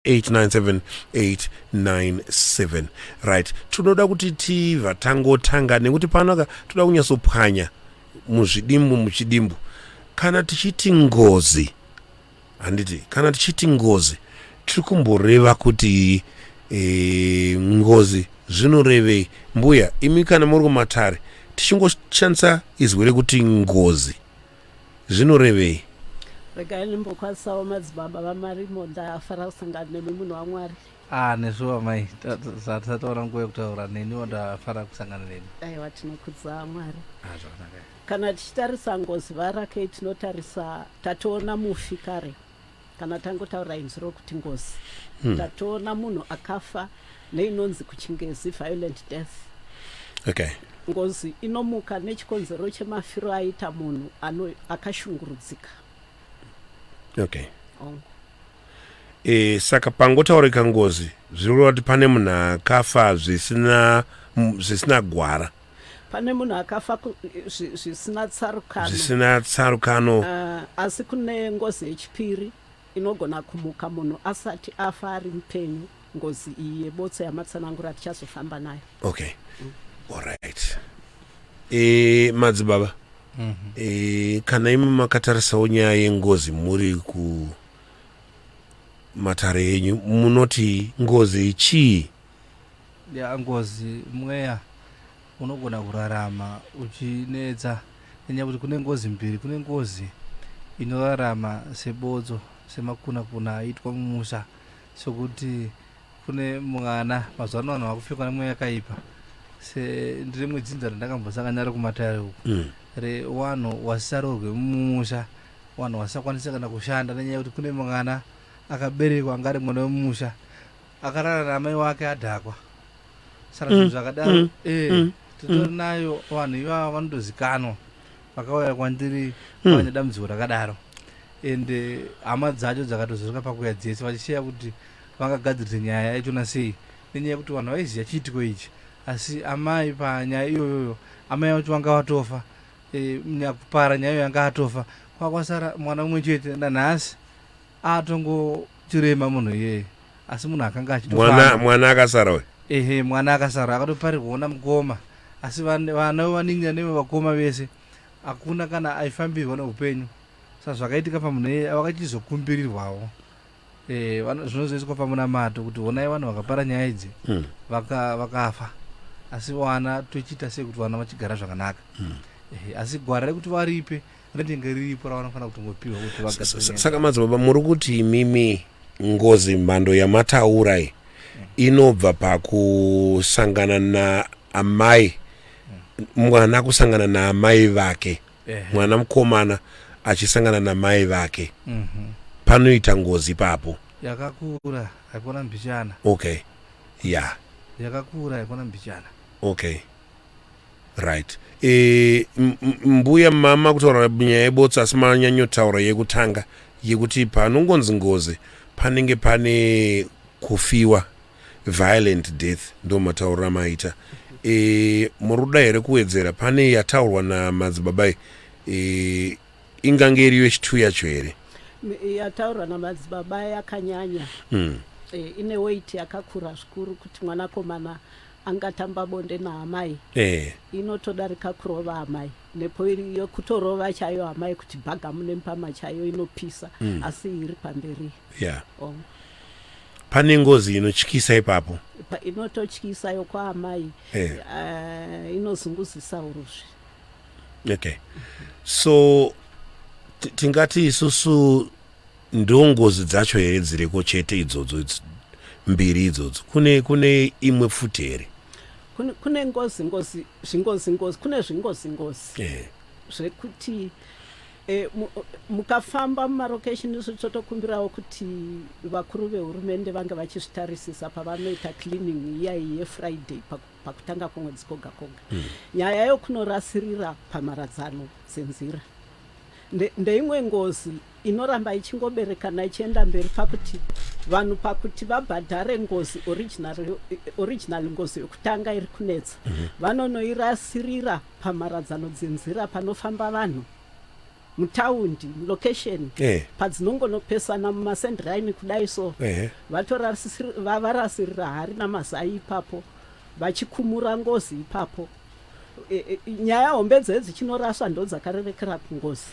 897897. Right, tinoda kuti tibva tangotanga nekuti panaka toda kunyatsopwanya muzvidimbu muchidimbu. Kana tichiti ngozi, handiti, kana tichiti ngozi tiri kumboreva kuti ngozi zvinorevei? Mbuya, imi kana muri kumatare, tichingoshandisa izwi rekuti ngozi, zvinorevei? Regai ndimbokwazisawo madzibaba vaMarimo. Ndafara kusangana nemi, munhu waMwari. Ah, nesuwo mai, tisataura nguva yekutaura neniwo, ndafara kusangana neni. Aiwa, tinokudza Mwari. Ah, zvakanaka. Kana tichitarisa ngozi, varakei, tinotarisa tatoona mufi kare. Kana tangotaura inzwi rokuti ngozi, tatoona munhu akafa neinonzi kuchingezi violent death. Ngozi inomuka nechikonzero chemafiro aita munhu akashungurudzika. Oh. Saka pangotaurika ngozi, zviri kureva kuti pane munhu akafa zvisina gwara. Pane munhu akafa zvisina tsarukano. Zvisina tsarukano. Asi kune ngozi yechipiri inogona kumuka munhu asati afa, ari mupenyu. Ngozi iyi yebotso yamatsanangura tichazofamba nayo. Okay, alright. Madzibaba, kana imi makatarisawo nyaya yengozi muri kumatare enyu, munoti ngozi chii? Ya, ngozi mweya unogona kurarama uchinetsa, nenyaya yekuti kune ngozi mbiri. Kune ngozi inorarama sebotso, semakuna kuna aitwa mumusha, sokuti kune mwana. Mazuva ano vanhu vakupfekwa nemweya yakaipa. Se ndirimwe dzinza randakambosangana naro kumatare uku, rewanhu wasisarorwe mumusha, vanhu vasisakwanisa kana kushanda, nenyaya yekuti kune mwana akaberekwa anga ari mwana wemumusha, akarara naamai wake adhakwa. Saka zvinhu zvakadaro titori nayo. Vanhu ivava vanotozikanwa, vakauya kwandiri vane dambudziko rakadaro, ende hama dzacho dzakatozosvika pakuya dzese vachisheya kuti vangagadzirise nyaya yachona sei, nenyaya yekuti vanhu vaiziva chiitiko ichi. Asi amai panyaya iyoyoyo, amai vacho vanga vatofa. Nyakupara nyaya iyo yanga atofa, kwakwasara mwana mumwe chete. Nanhasi atongochirema munhu iyeye, asi munhu akanga Mwana achitofamba. Mwana akasara uyu? Ehe, mwana akasara akatoparirwawo namukoma, asi vana vevanin'ina nevevakoma vese hakuna kana aifambirwa neupenyu. Saka zvakaitika pamunhu iyeye, vakachizokumbirirwawo. Zvinozoiswa pamunamato kuti honai, vanhu vakapara nyaya idzi vakafa, asi vana tochiita sei kuti vana vachigara zvakanaka? Asi gwara rekuti varipe rinenge riripo ravanofanira kutongopiwa kuti vagadzire nyaya. Saka madzibaba, muri kuti imimi ngozi mhando yamataura iyi inobva pakusangana naamai, mwana kusangana naamai vake? Mwana mukomana achisangana namai vake, panoita ngozi ipapo? Yakakura, haikona mbichana. Okay, ya. Yakakura, haikona mbichana. Okay, right. Mbuya, mama kutaura nyaya yebotso, asi manyanyotaura yekutanga yekuti panongonzi ngozi panenge pane kufiwa, violent death, ndo matauriro amaita. Muri kuda here kuwedzera pane yataurwa namadzibaba? Ingange iriyo yechitu yacho here? Yataurwa namadzibaba yakanyanya. Ine weight yakakura zvikuru, kuti mwanakomana angatamba bonde naamai. Inotodarika kurova amai, nepo iri yekutorova chaiyo amai kuti bhagamu nempama chaiyo inopisa, asi iri pamberi. Oh. Pane ngozi inotyisa ipapo. Inototyisa yokwaamai. Inozunguzisa uruzvi. Okay, so tingati isusu ndo ngozi dzacho here dziriko chete idzodzo mbiri idzodzo? Kune imwe futi here? Kune ngozi, ngozi, zvingozi, ngozi, kune zvingozi, ngozi zvekuti mukafamba mumarokeshini isu totokumbirawo kuti vakuru vehurumende vange vachizvitarisisa pavanoita cleaning iyai yeFriday pakutanga kwemwedzi koga koga. Nyaya yokunorasirira pamharadzano dzenzira ndeimwe ngozi inoramba ichingoberekana ichienda mberi, pakuti vanhu pakuti vabhadhare ngozi original, ngozi yokutanga iri kunetsa, vanonoirasirira pamharadzano dzenzira panofamba vanhu. Mutaundi, mulocation, padzinongonopesana mumasendiraini kudai so, varasirira hari namazai ipapo, vachikumura ngozi ipapo. Nyaya hombe dze dzichinoraswa ndo dzakarerekera kungozi.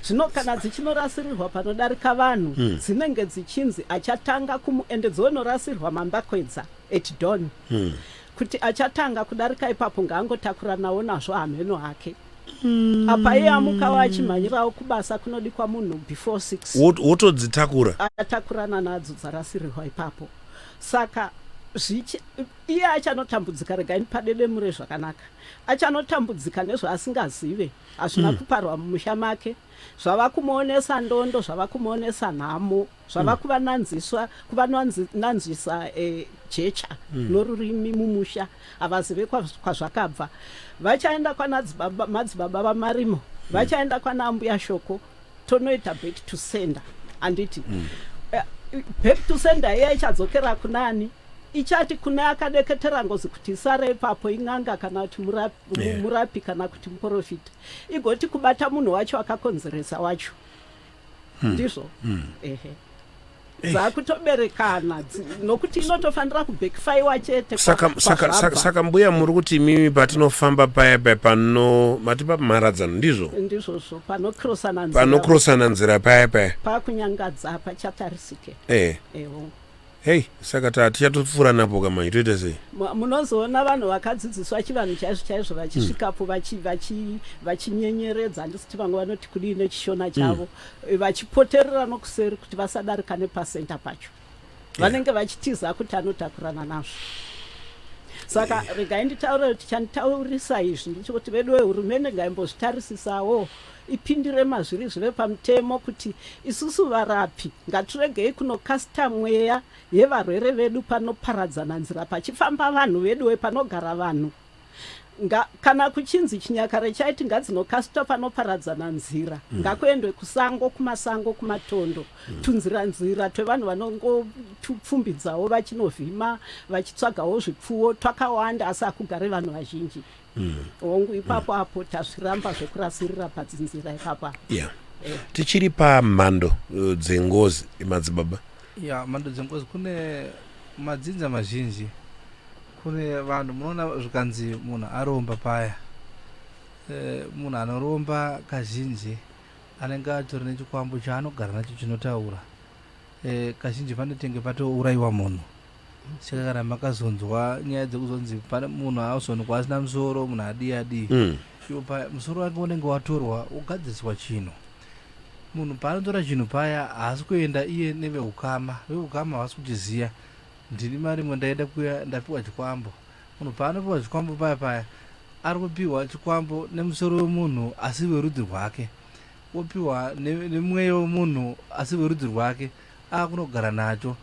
Zvino kana dzichinorasirirwa panodarika vanhu, dzinenge dzichinzi achatanga kumu, ende dzonorasirwa mambakwedza at dawn, kuti achatanga kudarika ipapo ngaangotakuranawo nazvo, hamheno hake. Apa iye amukawo achimhanyirawo kubasa kunodikwa munhu before 6. Wotodzitakura. Atakurana nadzo dzarasirirwa ipapo. Saka zvichi iye achanotambudzika, regai ndipadedemure zvakanaka, achanotambudzika nezvaasingazive. Hazvina kuparwa mumusha make, zvava kumuonesa ndondo, zvava kumuonesa nhamo, zvava kuvananziswa, kuvananzvisa jecha norurimi mumusha. Havazive kwazvakabva. Vachaenda kwana madzibaba vaMarimo, vachaenda kwana ambuya Shoko, tonoita back to sender, handiti? Back to sender iya ichadzokera kunani? Ichati kune akadeketera ngozi kuti isare ipapo, in'anga kana kuti murapi, murapi kana kuti muprofita, igoti kubata munhu wacho akakonzeresa wacho. Ndizvo, ehe, dzakutoberekana nokuti inotofanira kubackfirewa chete. Saka, saka mbuya, muri kuti imimi patinofamba paya paya pano mati pamharadzano, ndizvo? Ndizvozvo, panokrosana nzira. Panokrosana nzira paya paya. Pakunyangadza pachatarisike. Eho. Hei, saka tichatopfuura napo kamanye, toita sei? Munozoona vanhu vakadzidziswa chivanhu chaizvo chaizvo vachisvikapo vachinyenyeredza, handisiti vamwe vanoti kudii nechiShona chavo, vachipoterera nokuseri kuti vasadarika nepacenter pacho. Vanenge vachitiza kuti anotakurana nazvo. Saka regai nditaure kuti chanditaurisa izvi ndechekuti vedu vehurumende ngaimbozvitarisisisawo, ipindire mazviri, zvive pamutemo kuti isusu varapi ngatiregei kunokasita mweya yevarwere vedu panoparadzana nzira, pachifamba vanhu veduwe, panogara vanhu. Kana kuchinzi chinyakare chaiti ngadzinokasitwa panoparadzana nzira, ngakuendwe kusango, kumasango, kumatondo, tunzira nzira twevanhu vanongotupfumbidzawo vachinovhima, vachitsvagawo zvipfuwo, twakawanda asi hakugare vanhu vazhinji. Hongu, ipapo apo tazviramba zvekurasirira padzinzira ipapo apo. Yeah. Tichiri pamhando dzengozi, madzibaba. Ya, mhando dzengozi, kune madzinza mazhinji, kune vanhu munoona zvikanzi munhu aromba paya. Munhu anoromba kazhinji anenge atori nechikwambo chaanogara nacho chinotaura. Kazhinji panotenge patourayiwa munhu. Saka kana makazonzwa nyaya dzekuzonzi pane munhu azoonekwa asina musoro, munhu adii adii, iwo pa musoro wake unenge watorwa wogadziriswa chinhu. Munhu paanotora chinhu paya, haasi kuenda iye neveukama, veukama havasi kuchiziya. Ndini marimwe ndaenda kuya, ndapiwa chikwambo. Munhu paanopiwa chikwambo paya paya, ari kupiwa chikwambo nemusoro wemunhu asi werudzi rwake, wopiwa nemweya wemunhu asi werudzi rwake, akunogara nacho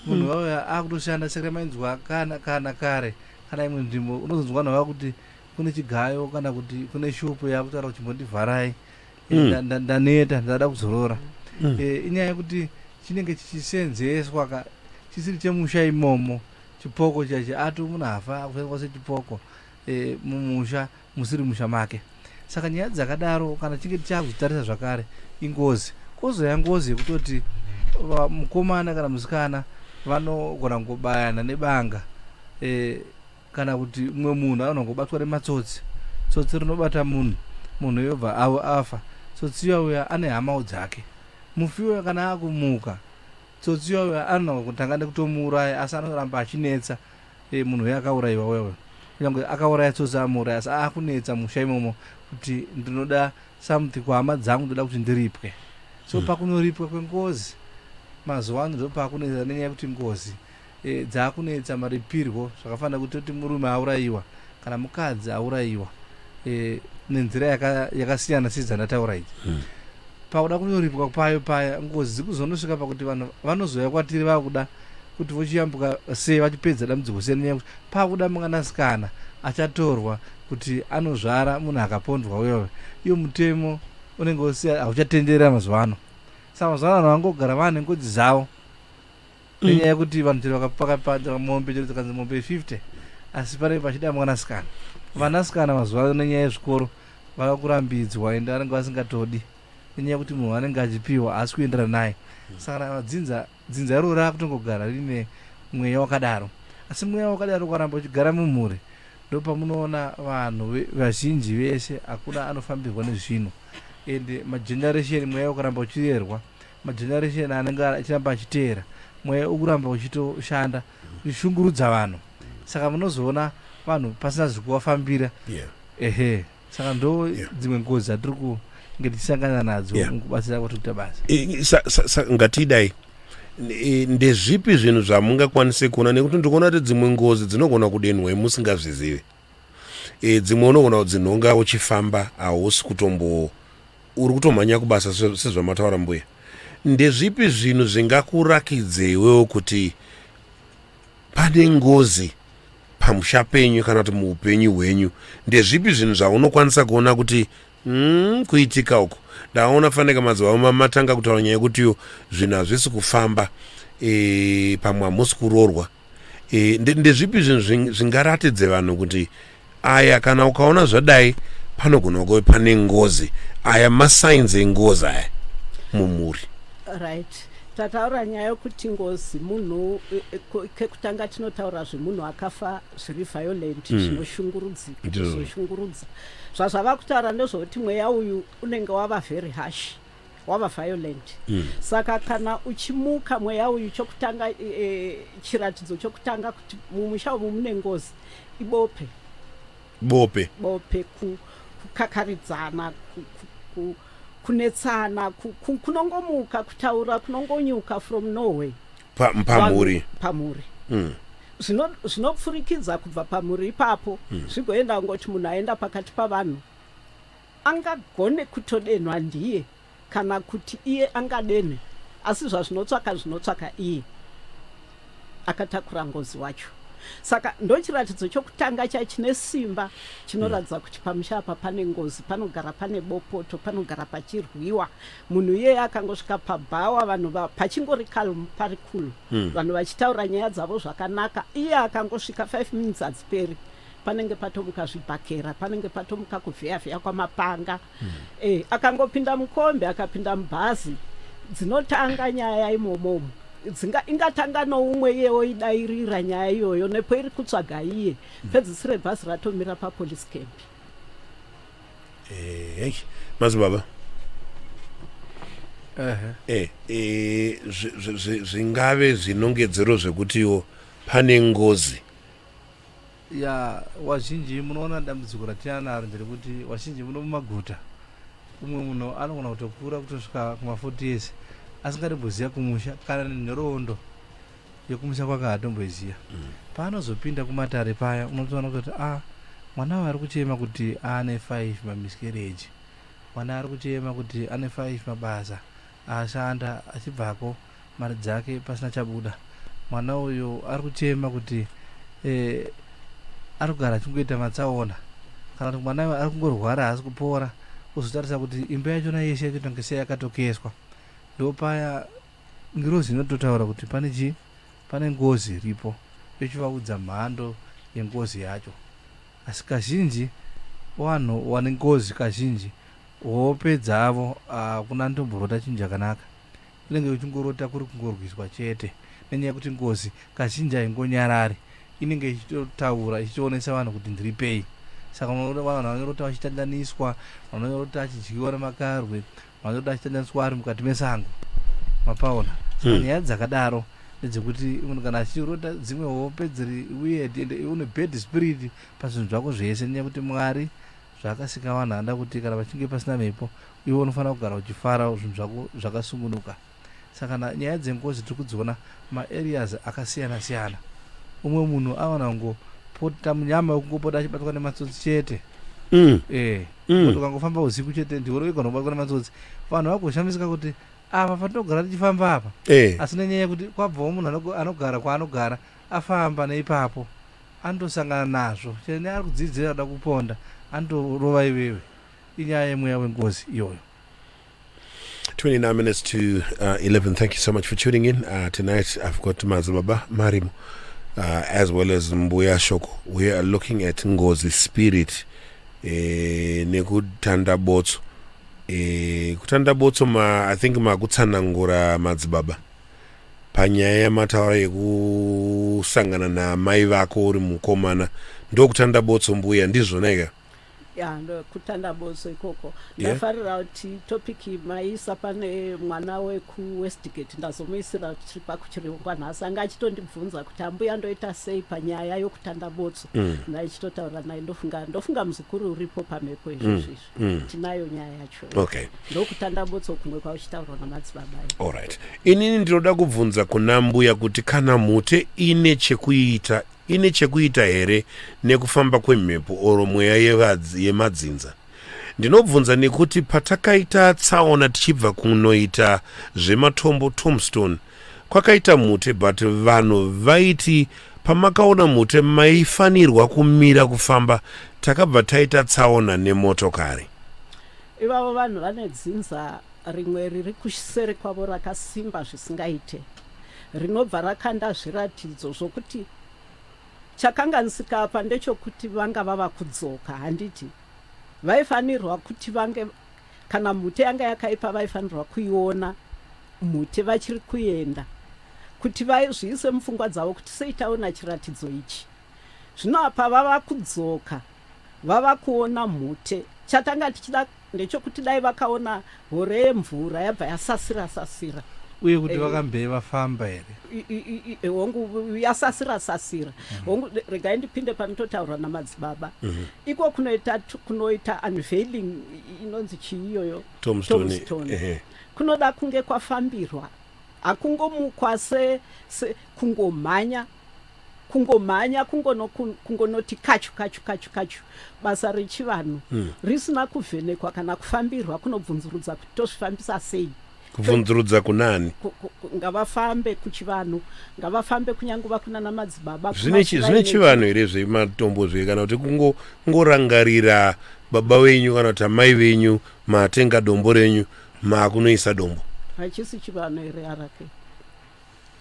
munhu wauya akutoshanda. Saka mainzwa kana kare, kana imwe nzvimbo unozonzwa vanhu vakuti kune chigayo kana kuti kune shupu yakutaura kuti chimbondivharai. Ndaneta, ndada kuzorora. Inyaya yekuti chinenge chichisenzeswa ka chisiri chemusha imomo, chipoko chachi ati munhu afa akushandiswa sechipoko mumusha musiri musha make. Saka nyaya dzakadaro kana chinge tichakudzitarisa zvakare, ingozi. Kwozoya ngozi yekutoti mukomana kana musikana vanogona kungobayana nebanga, kana kuti mumwe munhu anogona kungobatwa nematsotsi. Tsotsi rinobata munhu, munhu yobva avo afa. Tsotsi uya ane hamawo dzake. Mufi uya kana akumuka, tsotsi uya anogona kutanga nekutomuuraya, asi anoramba achinetsa munhu uya akaurayiwa uya uya. Kunyange akauraya tsotsi, amuuraya, asi akunetsa musha imomo kuti ndinoda something kuhama dzangu, ndoda kuti ndiripwe. So pakunoripwa kwengozi mazuva ano ndo pakunetsa, nenyaya yekuti ngozi dzakunetsa maripirwo. Zvakafanira kuti toti murume aurayiwa kana mukadzi aurayiwa nenzira yakasiyana sedzandataura idzi, pakuda kunoripwa payo paya, ngozi dzikuzonosvika pakuti vanhu vanozouya kwatiri vakuda kuti vochiyambuka sei, vachipedza dambudziko sei, nenyaya yekuti pakuda mwanasikana achatorwa kuti anozvara munhu akapondwa uyoyo. Iyo mutemo unenge usiya hauchatenderera mazuva ano. Saka mazuva ano vanhu vangogara vaane ngozi dzavo, nenyaya yekuti vanhu chero vakapaka mombe, chero dzikanzi mombe 50, asi panenge pachida mwanasikana. Vanasikana mazuva ano nenyaya yezvikoro vava kurambidzwa, ende vanenge vasingatodi. Nenyaya yekuti munhu anenge achipiwa haasi kuenderana naye. Saka kana dzinza dzinza iroro raakutongogara rine mweya wakadaro. Asi mweya wakadaro ukaramba uchigara mumhuri, ndopamunoona vanhu vazhinji vese hakuna anofambirwa nezvinhu. Ende mageneration mweya ukaramba uchirerwa, mageneration anenge achiramba achiteera, mweya ukuramba uchitoshanda uchishungurudza vanhu. Saka munozoona vanhu pasina zviri kuvafambira. Ehe, saka ndo dzimwe ngozi dzatiri kunge tichisangana nadzo mukubatsira kwatiri kuita basa. Ngatidai, ndezvipi zvinhu zvamungakwanise kuona? Nekuti ndikuona kuti dzimwe ngozi dzinogona kudenhwa musingazvizivi. Dzimwe unogona kudzinhonga uchifamba, hausi kutombo, uri kutomhanya kubasa sezvamataura mbuya. Ndezvipi zvinhu zvingakurakidze iwewo kuti pane ngozi pamusha penyu kana kuti muupenyu hwenyu? Ndezvipi zvinhu zvaunokwanisa kuona kuti kuitika uku ndaona faneka madzibaba matanga kutaura nyaya yekutiyo zvinhu hazvisi kufamba, pamwe hamusi kuroorwa. Ndezvipi zvinhu zvingaratidze vanhu kuti aya, kana ukaona zvadai, panogona kuve pane ngozi, aya masigns engozi aya mumhuri? Right, tataura nyaya yokuti ngozi munhu, kekutanga tinotaura zvemunhu akafa zviri violent, zvinoshungurudzika. Zvinoshungurudza. Zvazvava kutaura ndezvokuti mweya uyu unenge wava very harsh, wava violent. Saka kana uchimuka mweya uyu, chokutanga, chiratidzo chokutanga kuti mumusha umu mune ngozi ibope. Bope. Bope, kukakaridzana, kunetsana, kunongomuka, kutaura kunongonyuka from nowhere. Pamhuri. Pamhuri. Zvinopfurikidza kubva pamhuri ipapo, zvigoenda kungoti munhu aenda pakati pavanhu, angagone kutodenhwa ndiye kana kuti iye angadenhe, asi zvazvinotsvaka, zvinotsvaka iye akatakura ngozi wacho. Saka ndochiratidzo chokutanga chachine simba chinoratidza kuti pamusha apa pane ngozi. Panogara pane bopoto, panogara pachirwiwa. Munhu iyeye akangosvika pabhawa, vanhu pachingori calm, pari cool, vanhu vachitaura nyaya dzavo zvakanaka, iye akangosvika, 5 minutes hadziperi, panenge patomuka zvibhakera, panenge patomuka kuvheya-vheya kwamapanga. Akangopinda mukombi, akapinda mubhazi, dzinotanga nyaya imomomo. Ingatanga noumwe, iyewo idairira nyaya iyoyo nepo iri kutsvaga iye. Pedzisire bhazi ratomira papolice camp. Hey, madzibaba, zvingave zvinongedzero zvekutiwo pane ngozi? Ya, wazhinji munoona dambudziko ratinanaro nderekuti wazhinji muno mumaguta, umwe munhu anogona kutokura kutosvika kuma40 years asingatomboziva kumusha, kana nenhoroondo yekumusha kwake haatomboiziva. Paanozopinda kumatare paya, unotoona kutoti a mwana uyu ari kuchema kuti aane 5 mamiscarriage, mwana ari kuchema kuti ane 5 mabasa aashanda achibvako mari dzake pasina chabuda, mwana uyu ari kuchema kuti ari kugara achingoita matsaona, kana kuti mwana uyu ari kungorwara, haasi kupora. Uzotarisa kuti imba yachona yeshe yacho tonge sei yakatokeswa. Ndopaya ngirozi inototaura kuti pane chii, pane ngozi iripo, yochivaudza mhando yengozi yacho. Asi kazhinji vanhu vane ngozi, kazhinji hope dzavo hakuna ndomborota chinhu chakanaka, unenge uchingorota kuri kungorwiswa chete, nenyaya yekuti ngozi kazhinji haingonyarari, inenge ichitotaura, ichitoonesa vanhu kuti ndiri pei. Saka unoona vanhu vanorota vachitandaniswa, vanorota achidyiwa nemakarwe, vanorota achitandaniswa ari mukati mesango, mapaona? Saka nyaya dzakadaro ndedzekuti munhu kana achirota dzimwe hope dziri weird, ende une bad spirit pazvinhu zvako zvese, nenyaya yekuti Mwari zvaakasika vanhu anoda kuti kana pachinge pasina mhepo, iwe unofanira kugara uchifara, zvinhu zvako zvakasungunuka. Saka nyaya dzengozi tiri kudziona maareas akasiyana siyana. Umwe munhu awana kungopota munyama wekungopota achibatwa nematsotsi chete. Kuti ukangofamba usiku chete, ndiwe wega unobatwa nematsotsi. Vanhu vagoshamisika kuti apa patinogara tichifamba apa, asi nenyaya yekuti kwabvawo munhu anogara kwaanogara afamba neipapo, anotosangana nazvo chene, ari kudzidzira kuda kuponda, anotorova iwewe. Inyaya yemweya wengozi iyoyo. 29 minutes to 11. Thank you so much for tuning in. Tonight I've got Madzibaba Marimo as well as Mbuya Shoko. We are looking at Ngozi spirit, nekutanda botso. Kutanda botso, I think makutsanangura madzibaba panyaya yamataura yekusangana naamai vako uri mukomana. Ndokutanda botso, mbuya, ndizvona ika? Ya, ndokutanda botso ikoko. Ndafarira kuti topic maisa pane mwana wekuWestgate. Ndazomuisira tiri pakuchirongwa nhasi. Anga achitondibvunza kuti, "Ambuya, ndoita sei panyaya yokutanda botso?" Ndaichitotaura naye. Ndofunga muzukuru uripo pamhepo izvozvo izvi. Tinayo nyaya yacho. Ndokutanda botso kumwe kwauchitaurwa namadzibaba. Alright, inini ndinoda kubvunza kuna mbuya kuti kana mhute ine chekuita here nekufamba kwemhepo oro mweya yemadzinza? Ndinobvunza nekuti patakaita tsaona tichibva kunoita zvematombo, tombstone, kwakaita mhute, but vanhu vaiti pamakaona mhute maifanirwa kumira kufamba. Takabva taita tsaona nemotokari. Ivavo vanhu vane dzinza rimwe riri kuseri kwavo rakasimba zvisingaite, rinobva rakanda zviratidzo zvokuti chakanganisika apa ndechokuti vanga vava kudzoka. Handiti vaifanirwa kuti vange, kana mhute yanga yakaipa, vaifanirwa kuiona mhute vachiri kuenda, kuti vazviise mupfungwa dzavo kuti sei taona chiratidzo ichi. Zvino apa vava kudzoka, vava kuona mhute. Chatanga tichida ndechokuti dai vakaona hore yemvura yabva yasasira sasira. Uye kuti vakambe vafamba here? Hongu, yasasira sasira, hongu. Regai ndipinde panototaurwa namadzibaba. Iko kunoita unveiling, inonzi chii iyoyo? Tombstone. Tombstone. Kunoda kunge kwafambirwa. Hakungomukwa se kungomhanya kungomhanya, kungonoti kachu kachu kachu kachu, basa rechivanhu risina kuvhenekwa kana kufambirwa, kunobvunzurudza kuti tozvifambisa sei. Kubvunzurudza kunani? Ngavafambe kuchivanhu, ngavafambe kunyange kuna namadzibaba. Zvine chivanhu here zvematombo zve, kana kuti kungorangarira baba venyu kana kuti amai venyu, matenga dombo renyu, maakunoisa dombo? Hachisi chivanhu here arake?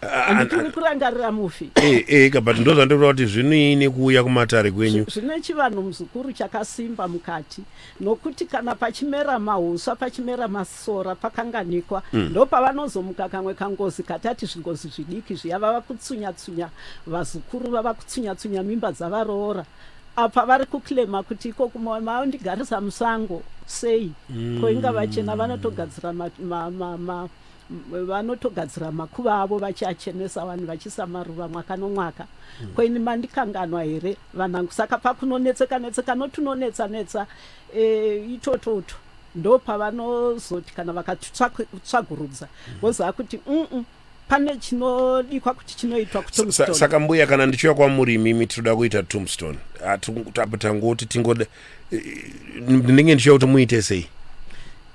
Handitiri kurangarira mufi. Eka, but ndo zvandinoda kuti zvinei nekuuya kumatare kwenyu? Zvine chivanhu, muzukuru, chakasimba mukati, nokuti kana pachimera mahuswa, pachimera masora, pakanganikwa. Ndo pavanozomuka kamwe kangozi katati zvingozi zvidiki zviya, vava kutsunya-tsunya vazukuru, vava kutsunya-tsunya mimba dzavaroora. Apa vari kuclaima kuti ikoku maondigarisa musango sei? Ko inga vachena vanotogadzira vanotogadzira makuva avo, vachiachenesa, vanhu vachiisa maruva mwaka nomwaka. Ko ini mandikanganwa here, vanangu? Saka pakunonetseka netseka notunonetsa netsa itototo, ndo pavanozoti kana vakatsvagurudza voziva kuti pane chinodikwa kuti chinoitwa kutombstone. Saka mbuya, kana ndichiuya kwamuri imimi, tinoda kuita tombstone, tangoti tingoda, ndinenge ndichiuya kuti muite sei?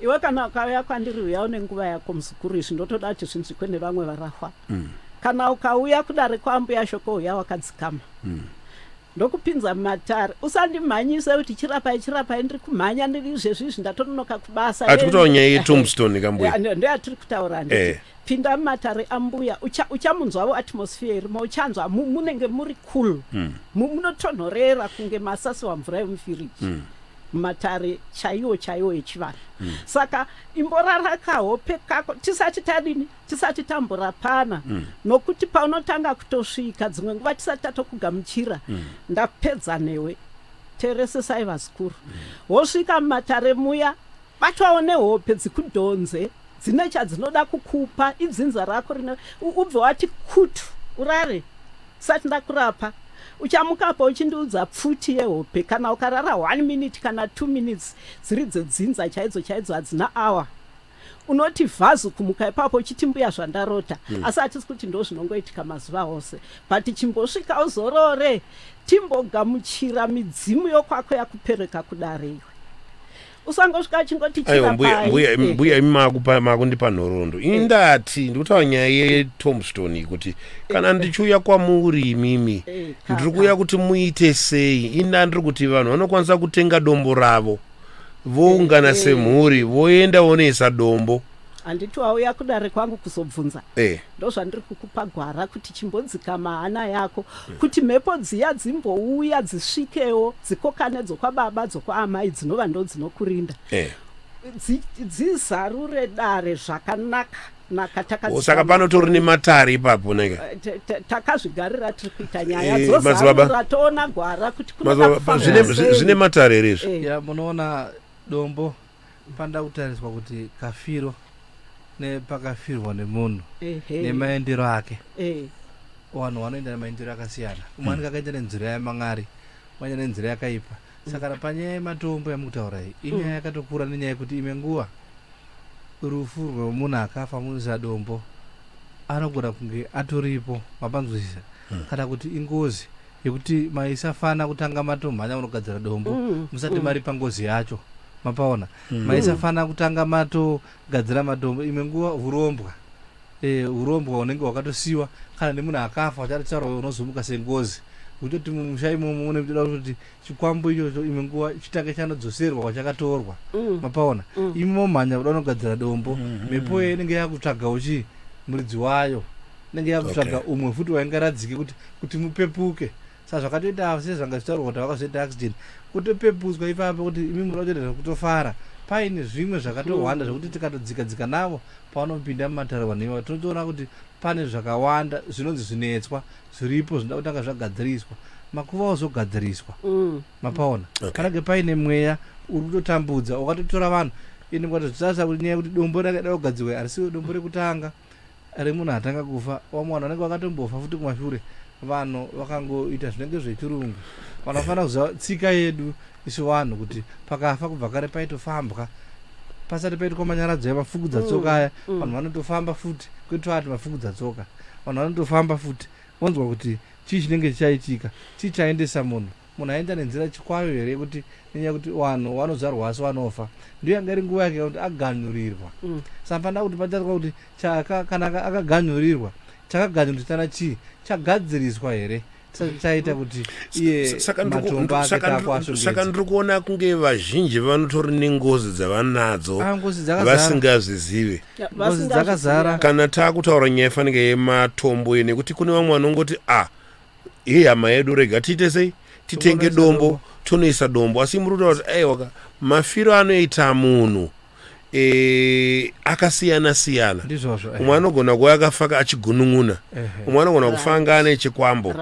Iwe kana ukauya kwandiri, uya une nguva yako, muzukuru. Izvi ndotoda kuti zvinzwikwe nevamwe varahwa. Kana ukauya kudare kwaambuya Shoko, uya wakadzikama. Ndokupinza mumatare. Usandimhanyise kuti chirapai, chirapai, ndiri kumhanya, ndiri izvezvi izvi ndatononoka kubasa. Ati kutaura nyaya yetombstone, kambuya. Ndoyatiri kutaura, handiti? Pinda mumatare ambuya, uchamunzwavo atmosphere irimo. Uchanzwa munenge muri cool. Munotonhorera kunge masasiwa mvura yemufiriji mumatare chaiwo chaiwo echivanhu. Saka imborara kahope kako tisati tadini, tisati tamborapana, nokuti paunotanga kutosvika, dzimwe nguva tisati tatokugamuchira, ndapedza newe. Teeresesai, vazukuru. Wosvika mumatare muya, batwawo nehope dzikudhonze, dzine chadzinoda kukupa, idzinza rako rine. Ubve wati kutu urare sati ndakurapa. Uchamukapo uchindiudza pfuti yehope. Kana ukarara 1 minute kana 2 minutes, dziri dzedzinza chaidzo chaidzo, hadzina awa. Unoti vhazu kumuka ipapo uchiti, "Mbuya, zvandarota." Asi hatisi kuti ndo zvinongoitika mazuva ose, but chimbosvika uzorore, timbogamuchira midzimu yokwako yakupereka kudare. Iwe usangosvika achingoti Aiwa, mbuya. "Chirapai." Mbuya, mbuya, imi makundipa nhoroondo. Ini ndati ndikutaura nyaya yetombstone, kuti kana ndichiuya kwamuri imimi, ndiri kuuya kuti muite sei? Ina ndiri kuti vanhu vanokwanisa kutenga dombo ravo, voungana semhuri, voenda vonoisa dombo. Handiti wauya kudare kwangu kuzobvunza? Ndozvandiri kukupa gwara kuti chimbodzikama hana yako, kuti mhepo dziya dzimbouya, dzisvikewo, dzikokane, dzokwababa, dzokwaamai, dzinova ndo dzinokurinda. Dzizarure dare zvakanaka naka. Oh, saka panotori nematare ipapo neka. Takazvigarira tiri kuita nyaya dzozarura, toona gwara kuti kunoda Madzibaba, kufambwa sei. Zvine matare here izvi? Ya, munoona dombo panoda kutariswa kuti kafiro nepakafirwa nemunhu nemaendero ake. Vanhu vanoenda nemaendero akasiyana. Umwe anenge akaenda nenzira yaMang'ari, umwe anoenda nenzira yakaipa. Saka kana panyaya yematombo yamukutaura iyi, inyaya yakatokura, nenyaya yekuti imwe nguva rufu rwemunhu akafa munoisa dombo anogona kunge atoripo, mapanzwisisa? Kana kuti ingozi yekuti maisafana kutanga matomhanya kunogadzira dombo musati maripa ngozi yacho, mapaona? Maisafana kutanga matogadzira matombo. Imwe nguva urombwa, urombwa hunenge hwakatosiyiwa kana nemunhu akafa uchatotaura, unozomuka sengozi kutoti mumusha imomo munotoda kutoti chikwambo ichocho imwe nguva chitange chanodzoserwa kwachakatorwa, mapaona? Imi momhanya kuda kunogadzira dombo, mhepo iyo inenge yakutsvagawo chii, muridzi wayo inenge yakutsvaga umwe futi waingaradzike kuti mupepuke. Saka zvakatoita sezvanga zvichitaurwa kuti vakazoita accident, kutopeputswa ipapo kuti imi muda kutoita zvekutofara paine zvimwe zvakatowanda zvekuti tikatodzika dzika navo pavanopinda mumatare vanhu ivavo, tinotoona kuti pane zvakawanda zvinonzi zvinetswa zviripo zvinoda kutanga zvagadziriswa, makuva ozogadziriswa, mapaona? Panenge paine mweya uri kutotambudza wakatotora vanhu. Ende mukatozvitarisa kuti nyaya yekuti dombo rakaida kugadzirwa harisiwo dombo rekutanga remunhu atanga kufa. Vamwe vanhu vanenge vakatombofa futi kumashure, vanhu vakangoita zvinenge zvechirungu. Vanhu vafanira kuziva tsika yedu isu vanhu, kuti pakafa kubva kare paitofambwa pasati paitwa manyaradzo yamafukudza tsoka aya. Vanhu vanotofamba futi, kwete ati mafukudza tsoka, vanhu vanotofamba futi vonzwa kuti chii chinenge chichaitika, chii chaendesa munhu. Munhu aenda nenzira chikwayo here, yekuti nenyaya yekuti vanhu vanozvarwa asi vanofa, ndiyo yanga iri nguva yake kuti aganhurirwa. Saka fanira kuti patariswa kuti kana akaganhurirwa, chakaganhurisana chii, chagadziriswa here chisati chaita kuti iye matombo ake Saka taakuashongedza. ndiri kuona kunge vazhinji vanotori nengozi dzavanadzo Ah, ngozi dzakazara. vasingazvizive. Ya, Ngozi vasingazvizivi. dzakazara. Kana taakutaura nyaya yafanike yematombo iyi, nekuti kune vamwe vanongoti, "A, ihama yedu, rega tiite sei, titenge Tonoisa dombo, dombo." tonoisa dombo." Asi muri kutaura kuti aiwaka, mafiro anoita munhu akasiyana siyana. Ndizvozvo. Umwe anogona kuva akafa achigunun'una, umwe anogona kufa anga ane chikwambo,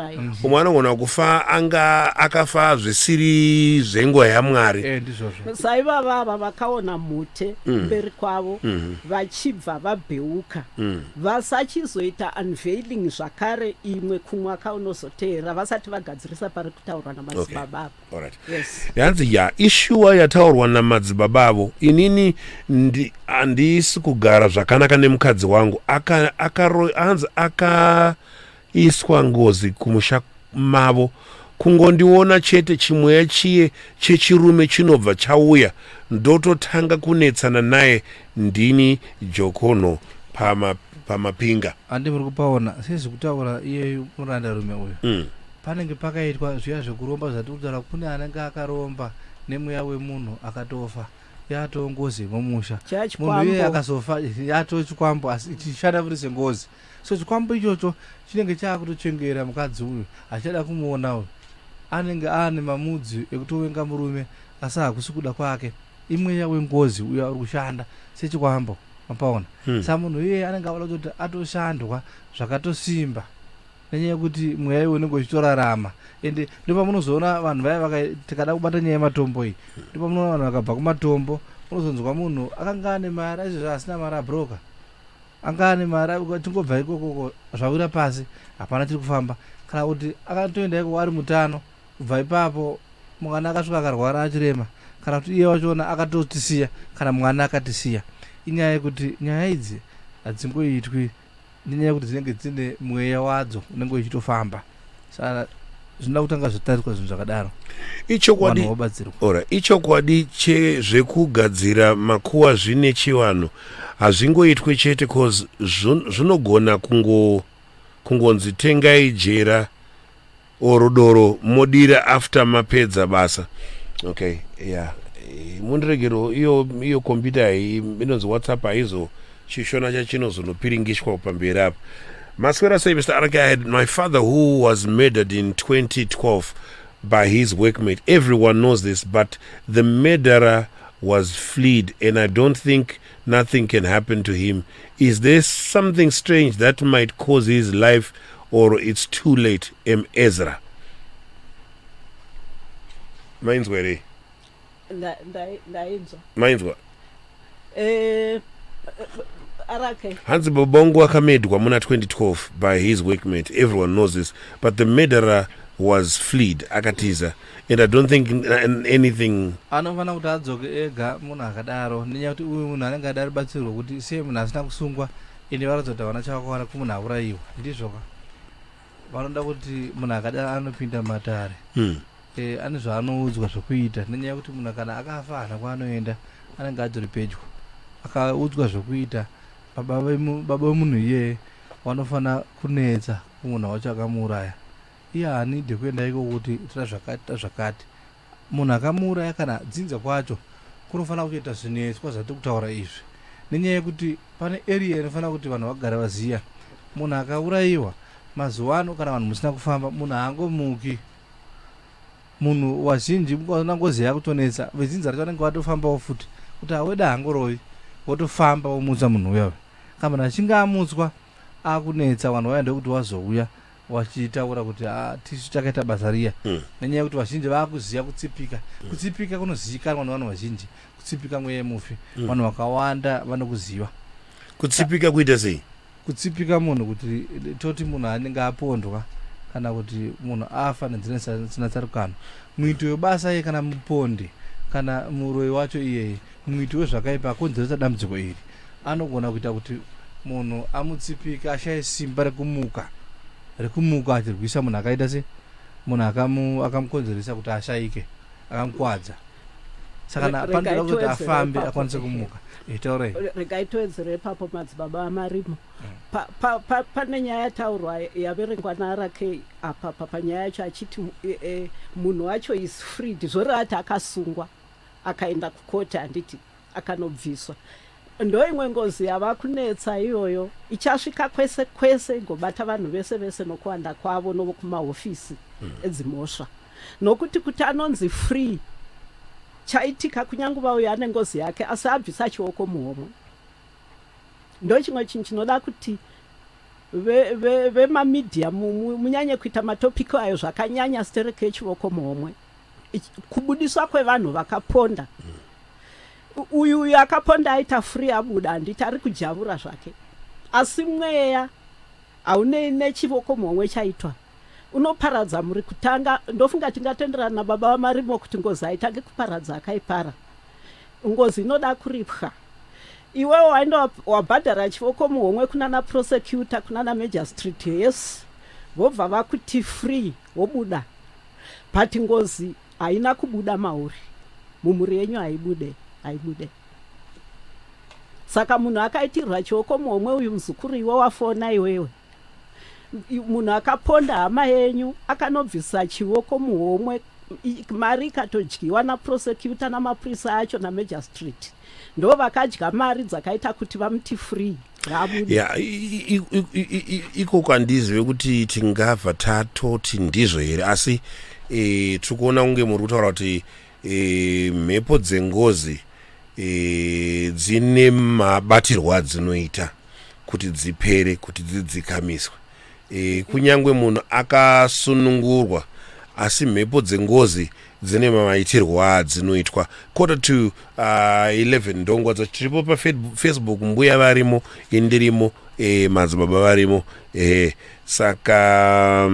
umwe anogona kufa anga akafa zvisiri zvenguva yaMwari. Ndizvozvo. Saivava ava vakaona mhute mberi kwavo vachibva vabheuka, vasachizoita unveiling zvakare imwe kumwaka unozoteera vasati vagadzirisa pari kutaurwa namadzibaba apo. Alright. Yes. Yanzi ya ishuwa yataurwa namadzibaba avo. Inini handisi kugara zvakanaka nemukadzi wangu. Hanzi akaiswa ngozi kumusha mavo. Kungondiona chete, chimweya chiye chechirume chinobva chauya, ndototanga kunetsana naye. Ndini Jokono pamapinga. Handi muri kupaona sezvikutaura iyeyu murandarume uyu? Panenge pakaitwa zviya zvekuromba zvatiri kutaura, kune anenge akaromba nemweya wemunhu akatofa, yatoo ngozi yemumusha. Munhu iyeye Chachikwambo. akazofa, yatoo chikwambo, asi chichishanda futi sengozi. So chikwambo ichocho chinenge chaakutochengera mukadzi uyu, achada kumuona uyu, anenge aane mamudzi ekutovenga murume, asi hakusi kuda kwake, imweya wengozi uya uri kushanda sechikwambo, mapaona? Saka munhu iyeye anenge avada kutoti atoshandwa zvakatosimba, nenyaya yekuti mweya iwe unenge uchitorarama. Ende ndopamunozoona vanhu vaya tikada kubata nyaya yematombo iyi, ndopamunoona vanhu vakabva kumatombo, unozonzwa munhu akanga ane mari, aizvezvo asina mari, abroka, anga ane mari, tingobva ikokoko zvawira pasi, hapana chiri kufamba. Kana kuti akatoenda ikoko ari mutano, kubva ipapo mwana akasvika akarwara achirema, kana kuti iye wachona akatotisiya, kana mwana akatisiya. Inyaya yekuti nyaya idzi hadzingoitwi, nenyaya yekuti dzinenge dzine mweya wadzo unenge uchitofamba. Saka zvinoda kutanga zvatariswa zvinhu zvakadaro, Ichokwadi. vanhu vobatsirwa. Ora, ichokwadi chezvekugadzira makuva zvine chivanhu, hazvingoitwe chete, cause zvinogona kungonzi tengai jera oro doro modira after mapedza basa. Okay, yeah. Mundiregero, iyo computer iyi inonzi WhatsApp haizo chishona chachinozonopiringishwa pamberi apa. Maswera sei, Mr RK? I had my father who was murdered in 2012 by his workmate. Everyone knows this, but the murderer was fleed and I don't think nothing can happen to him. Is there something strange that might cause his life or it's too late? M. Ezra. Mainzwa here? Ndainzwa. Mainzwa? Arake. Hanzi baba vangu akamedwa muna 2012 by his workmate. Everyone knows this. But the murderer was fleed, akatiza. And I don't think anything. Anofanira kuti adzoke ega munhu akadaro, nenyaya yekuti uyu munhu anenge ada rubatsirwo kuti sei munhu asina kusungwa. Ende varatidza kuti havana chavakawana kumunhu aurayiwa. Ndizvoka, vanoda kuti munhu akadaro anopinda mumatare. Ane zvaanoudzwa zvokuita, nenyaya yekuti munhu kana akafa haana kwaanoenda, anenge atori pedyo. Akaudzwa zvokuita, baba vemunhu iyeye vanofanira kunetsa kumunhu wacho akamuuraya. Iye haanidhe kuenda iko kuti toda zvakati, toda zvakati. Munhu akamuuraya kana dzinza kwacho kunofanira kutoita zvinetswa zvatiri kutaura izvi, nenyaya yekuti pane area inofanira kuti vanhu vagare vaziya munhu akaurayiwa. Mazuva ano kana vanhu musina kufamba, munhu haangomuki. Munhu wazhinji mukaona ngozi yakutonetsa, vedzinza racho vanenge vatofambawo futi kuti aweda hangorovi, votofamba vomutsa munhu uya. Kana munhu achinge amutswa akunetsa vanhu vaya, ndekuti wazouya wachitaura kuti, "Ah, tisu takaita basa riya." Nenyaya yekuti vazhinji vaakuziva kutsipika. Kutsipika kunozivikanwa nevanhu vazhinji. Kutsipika mweya yemufi, vanhu vakawanda vanokuziva. Kutsipika kuita sei? Kutsipika munhu kuti toti munhu anenge apondwa kana kuti munhu afa nenzira isina tsarukano, muiti webasa iye kana mupondi kana muroi wacho iyeye, muiti wezvakaipa akonzeresa dambudziko iri, anogona kuita kuti munhu amutsipike ashaye simba rekumuka achirwisa munhu akaita se munhu akamukonzeresa kuti ashaike, akamukwadza. Saka panoda Regai kuti tiwedzere afambe ipapo, akwanise kumuka. Taurai. Regai tiwedzere ipapo, madzibaba amarimo. Pane nyaya yataurwa, yaverengwa naRK apa panyaya yacho achiti munhu wacho is freed, zvoreva kuti akasungwa akaenda kukoti, handiti, akanobviswa. Ndo imwe ngozi yava kunetsa iyoyo, ichasvika kwese kwese, igobata vanhu vese vese nokuwanda kwavo novokumahofisi edzimhosva, nokuti kuti anonzi free, chaitika kunyanguva uyo ane ngozi yake asi abvisa chioko muhomwe. Ndo chimwe chinhu chinoda kuti vemamedia munyanye kuita matopics ayo zvakanyanya, stereke yechioko muhomwe. Kubudiswa kwevanhu vakaponda. Uyu akaponda aita free, abuda, handiti, ari kujavura zvake, asi mweya haunei nechivoko muhomwe chaitwa unoparadza muri kutanga. Ndofunga tingatenderana nababa vamarimo kuti ngozi haitange kuparadza akaipara. Ngozi inoda kuripwa. Iwewo waenda wabhadhara chivoko muhomwe kunana prosecutor, kunana magistrate, yes, vobva vakuti free, wobuda, but ngozi haina kubuda mauri, mumhuri yenyu haibude, haibude. Saka munhu akaitirwa chioko muhomwe uyu, muzukuru, iwe wafona iwewe, munhu akaponda hama yenyu akanobvisa chioko muhomwe, mari ikatodyiwa naprosecutor namapurisa acho namagistrate, ndo vakadya mari dzakaita kuti vamuti free, ngaabude. Ya, ikoko handizive kuti tingabva tatoti ndizvo here, asi tiri kuona kunge muri kutaura kuti mhepo dzengozi dzine mabatirwo adzinoita kuti dzipere, kuti dzidzikamiswe. Kunyange munhu akasunungurwa, asi mhepo dzengozi dzine maitirwo adzinoitwa. 10:45 ndongwa dzacho. Tiripo paFacebook, mbuya varimo, indirimo, madzibaba varimo. Saka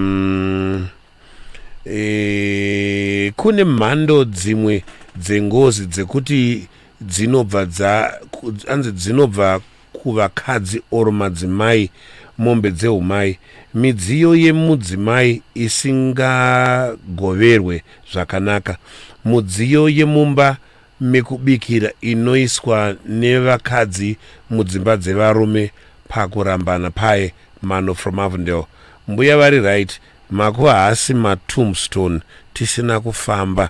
kune mhando dzimwe dzengozi dzekuti dzinobva dza anzi dzinobva kuvakadzi or madzimai, mombe dzeumai, midziyo yemudzimai isingagoverwe zvakanaka, mudziyo yemumba mekubikira inoiswa nevakadzi mudzimba dzevarume pakurambana paye. Mano from Avondale. Mbuya vari right, makuva haasi matombstone tisina kufamba.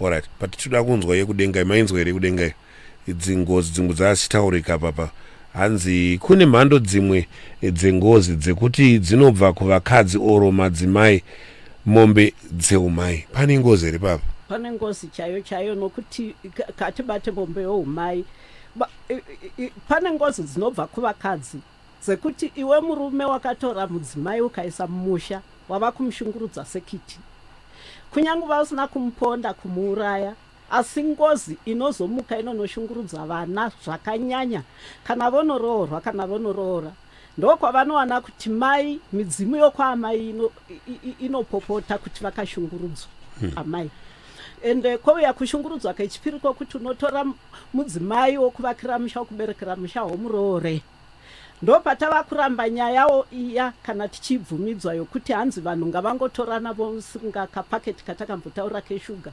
Alright, but toda kunzwa yekudengai. Mainzwa here yekudengai? Dzingozi dzimwe dzachitaurika papa, hanzi kune mhando dzimwe dzengozi dzekuti dzinobva kuvakadzi oro madzimai, mombe dzeumai. Pane ngozi here papa? Pane ngozi chaiyo chaiyo nokuti katibate mombe youmai. Pane ngozi dzinobva kuvakadzi dzekuti iwe murume wakatora mudzimai ukaisa mumusha wava kumushungurudza sekiti. Kunyange usina kumuponda kumuuraya asi ngozi inozomuka inonoshungurudza vana zvakanyanya kana vonoroorwa kana vonoroora ndokwavanowana kuti mai midzimu yokwaamai inopopota kuti vakashungurudzwa amai. Ende kwouya kushungurudzwa kechipiri kwokuti unotora mudzimai wokuvakira musha wokuberekera musha womuroore. Ndopatava kuramba nyayawo iya kana tichiibvumidzwa yokuti hanzi vanhu ngavangotorana vosunga kapaketi katakambotaura keshuga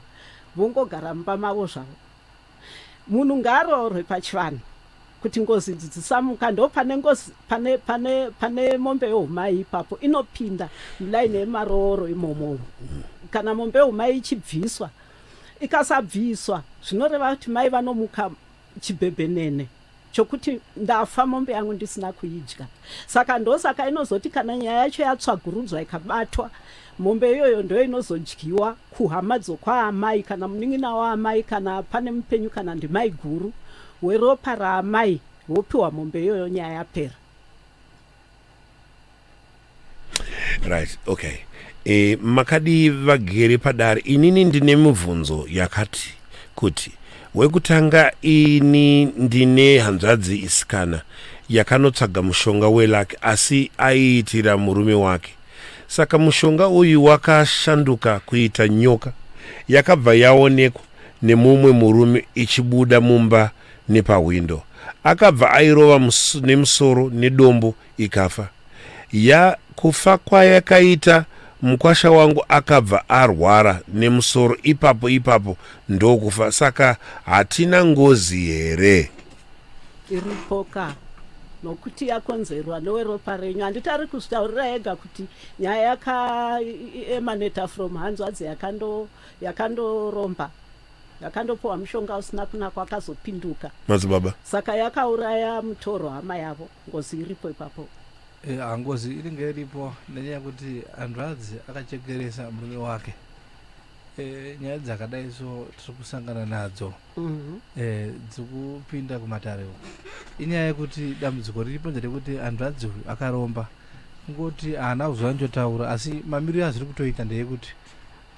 vongogara mumba mavo zvavo. Munhu ngaaroorwe pachivanhu kuti ngozi idzi dzisamuka. Ndopane ngozi pane pane pane mombe youmai ipapo inopinda mulaini yemarooro imomo. Kana mombe youmai ichibviswa ikasabviswa zvinoreva kuti mai vanomuka chibhebhenene chokuti ndafa mombe yangu ndisina kuidya. Saka ndosaka inozoti kana nyaya yacho yatsvagurudzwa ikabatwa, mombe iyoyo ndo inozodyiwa kuhama dzokwaamai kana munin'ina waamai kana pane mupenyu kana ndimai guru weropa raamai vopiwa mombe iyoyo nyaya yapera. Right, okay. Makadii vagere padare? Inini ndine mibvunzo yakati kuti. Wekutanga, ini ndine hanzvadzi isikana yakanotsvaga mushonga welaki asi aiitira murume wake. Saka mushonga uyu wakashanduka kuita nyoka yakabva yaonekwa nemumwe murume ichibuda mumba nepahwindo. Akabva airova nemusoro nedombo ikafa. Ya kufa kwayakaita mukwasha wangu akabva arwara nemusoro ipapo ipapo ndokufa. Saka hatina ngozi here? Iripo ka nokuti yakonzerwa neweropa renyu. Handiti ari kuzvitaurira ega kuti nyaya yakaemaneta from hanzvadzi yakandoromba yakandopiwa mushonga usina kunaka akazopinduka madzibaba. Saka yakauraya mutoro hama yavo. Ngozi iripo ipapo. Ngozi inenge iripo nenyaya yekuti hanzvadzi akachekeresa murume wake. Nyaya dzakadai so tiri kusangana nadzo dziri kupinda kumatare uku. Inyaya yekuti dambudziko riripo nderekuti hanzvadzi uyu akaromba, kungoti haana kuzonyanyotaura, asi mamiriro azviri kutoita ndeyekuti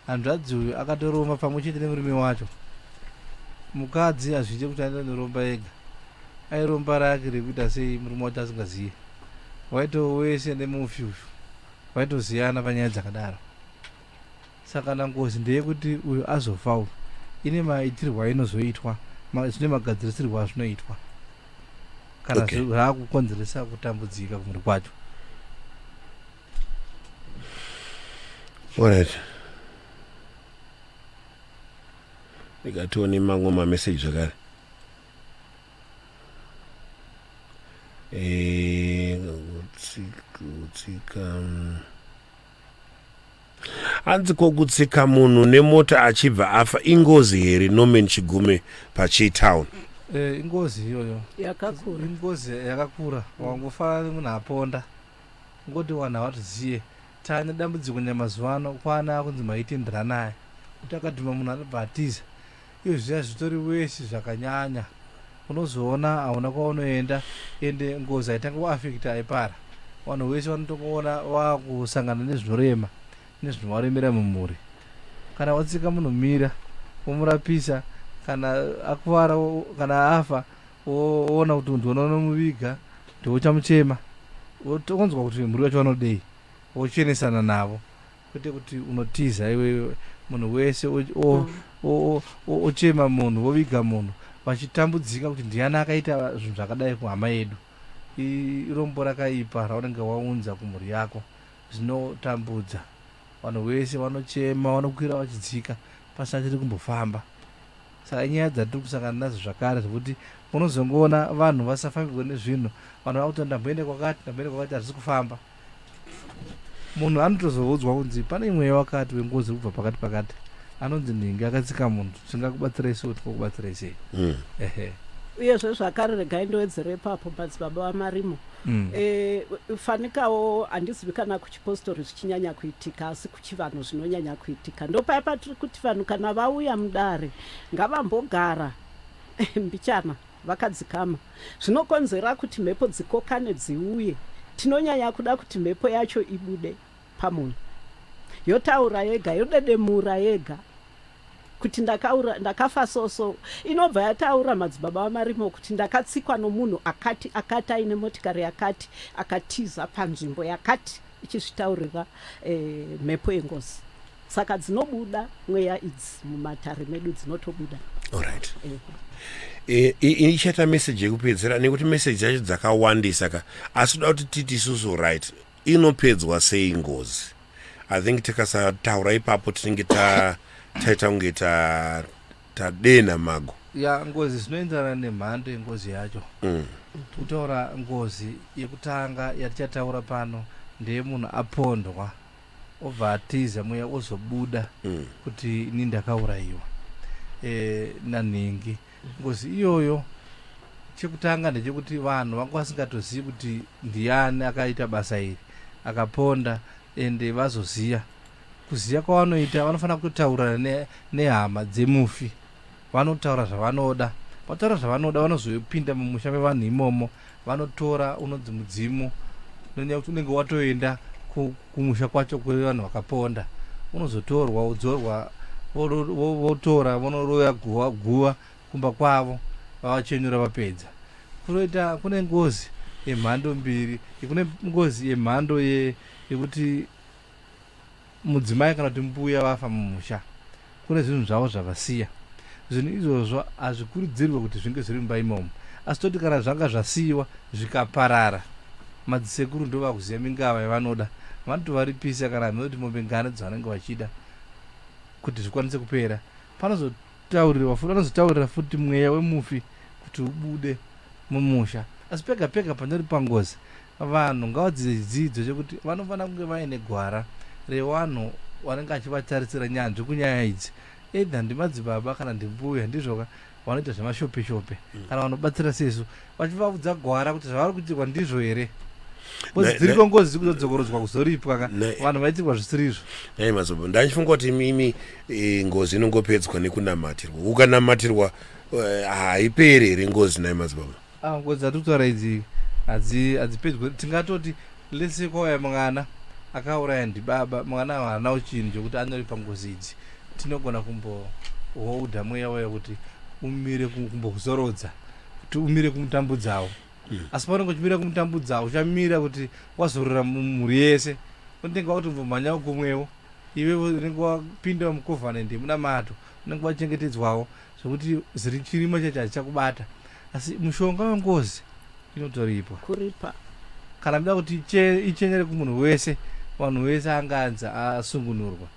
hanzvadzi uyu akatoromba pamwe chete nemurume wacho. Mukadzi hazviite kuti aende anoromba ega, airomba rake rekuita sei murume wacho asingaziye. Waitove wese nemufi uyu vaitoziyana panyaya dzakadaro. Saka na ngozi ndeyekuti uyu azofa uyu ine maitirwo ainozoitwa, zvine magadzirisirwo azvinoitwa kana zvakukonzeresa kutambudzika kumhuri kwacho. Alright, ndikatione mamwe mameseji zvakare. Kutsika hanzi ko kutsika munhu nemota achibva afa ingozi here? Norman Chigume paChitown. Ingozi iyoyo. Yakakura. Ingozi yakakura. Wangofanana nemunhu aponda. Ngoti vanhu havatiziye tane dambudziko nyamazuva ano kwana kunzi maitenderana aya kuti akadhuma munhu anobva atiza. Iyo zviya zvitori wesi zvakanyanya, unozoona hauna kwaunoenda. Ende ngozi haitanga kuafekta aipara, vanhu vese vanotongoona vakusangana nezvinorema nezvinovaremera mumhuri. Kana watsika munhu mira womurapisa, kana akuvara kana afa woona kuti ndiona unomuviga ndouchamuchema, wotonzwa kuti mhuri yacho vanodei, wochenesana navo, kwete kuti unotiza iwewe munhu wese ochema munhu voviga munhu vachitambudzika kuti ndiani akaita zvinhu zvakadai kuhama yedu. Irombo rakaipa raunenge waunza kumhuri yako, zvinotambudza vanhu vese, vanochema, vanokwira vachidzika pasina chiri kumbofamba. Saka inyaya dzatiri kusangana nadzo zvakare zvekuti unozongoona vanhu vasafambirwe nezvinhu, vanhu vakuti ndamboende kwakati, ndamboende kwakati, hazvisi kufamba. Munhu anotozoudzwa kunzi pane mweya wakati wengozi kubva pakati pakati anonzi nhingi akatsika munhu, tingakubatsirai sei, tikakubatsirai sei. Ehe. Uyezve zvakare regai ndowedzere ipapo madzibaba vaMarimo. E, fanikawo handizivi kana kuchipostori zvichinyanya kuitika asi kuchivanhu zvinonyanya kuitika. Ndopaya patiri kuti vanhu kana vauya mudare ngavambogara mbichana vakadzikama. Zvinokonzera kuti mhepo dzikokane dziuye. Tinonyanya kuda kuti mhepo yacho ibude pamunhu. Yotaura yega, yodedemura yega. Kuti ndakaura ndakafa so so inobva yataura madzibaba vamarimo kuti ndakatsikwa nomunhu akati akati aine motikari yakati akatiza panzvimbo yakati ichizvitaurira eh, mhepo yengozi saka dzinobuda mweya idzi mumatare medu dzinotobuda. Alright. Eh. Ichaita message yekupedzera nekuti message dzacho dzakawandisa ka asi toda kuti titi isusu right inopedzwa sei ngozi. I think tikasataura ipapo tinenge taita kunge tadenha mago. Ya ngozi zvinoenderana nemhando yengozi yacho. Kutaura ngozi yekutanga yatichataura pano ndeyemunhu apondwa obva atiza mweya ozobuda kuti ini ndakaurayiwa e, nanhingi. Ngozi iyoyo chekutanga ndechekuti vanhu vanga vasingatozivi kuti ndiyani akaita basa iri akaponda ende vazoziya. Kuziya kwavanoita vanofanira kutotaurana nehama dzemufi. Vanotaura zvavanoda. Vataura zvavanoda vanozopinda mumusha mevanhu imomo vanotora unonzi mudzimu nonyaya kuti unenge watoenda kumusha kwacho kwevanhu vakaponda. Unozotorwa wodzorwa votora vonoroya guva kumba kwavo vavachenura vapedza. Kunoita kune ngozi yemhando mbiri. Kune ngozi yemhando yekuti mudzimai kana kuti mbuya vafa mumusha kune zvinhu zvavo zvavasiya. Zvinhu izvozvo hazvikurudzirwe kuti zvinge zviri mumba imomo asi toti kana zvanga zvasiyiwa zvikaparara madzisekuru ndo vakuziva mingava yavanoda vanotovaripisa kana hameno kuti mombe ngani dzavanenge vachida kuti zvikwanise kupera. Panozotaurirwa futi vanozotaurira futi mweya wemufi kuti ubude mumusha. Asi pega pega panoripa ngozi vanhu ngavadzidze chidzidzo chekuti vanofanira kunge vaine gwara revanhu vanenge achivatarisira nyanzvi kunyaya idzi either ndimadzibaba kana ndimbuya ndizvoka vanoita zvemashope shope kana vanobatsira sesu vachivaudza gwara kuti zvavari kuitirwa ndizvo here because dziriko ngozi dzikuzodzokorodzwa kuzoripwa ka vanhu vaitirwa zvisiri izvo. Nhai madzibaba ndachifunga kuti imimi e, ngozi inongopedzwa nekunamatirwa. Ukanamatirwa haiperi here ngozi nhai madzibaba? Ah, ngozi dzatiri kutaura idzi hadzipedzwe. Tingatoti let's say kwauya mwana akauraya ndibaba, mwana haanawo chinhu chokuti anoripa ngozi idzi. Tinogona kumboholda mweya wayo kuti umire kumbokuzorodza kuti umire kumutambudzawo. Asi paunenge uchimira kumutambudza uchamira kuti wazorora mumhuri yese. Unenge wakutombomhanyawo kumwewo. Iwe unenge wapinda mucovenant yemunamato, unenge wachengetedzwawo zvekuti ziri chirimo chacho hachichakubata. Asi mushonga wengozi inotoripwa. Kuripa. Kana muda kuti ichenere kumunhu wese, vanhu vese anganzi asungunurwa.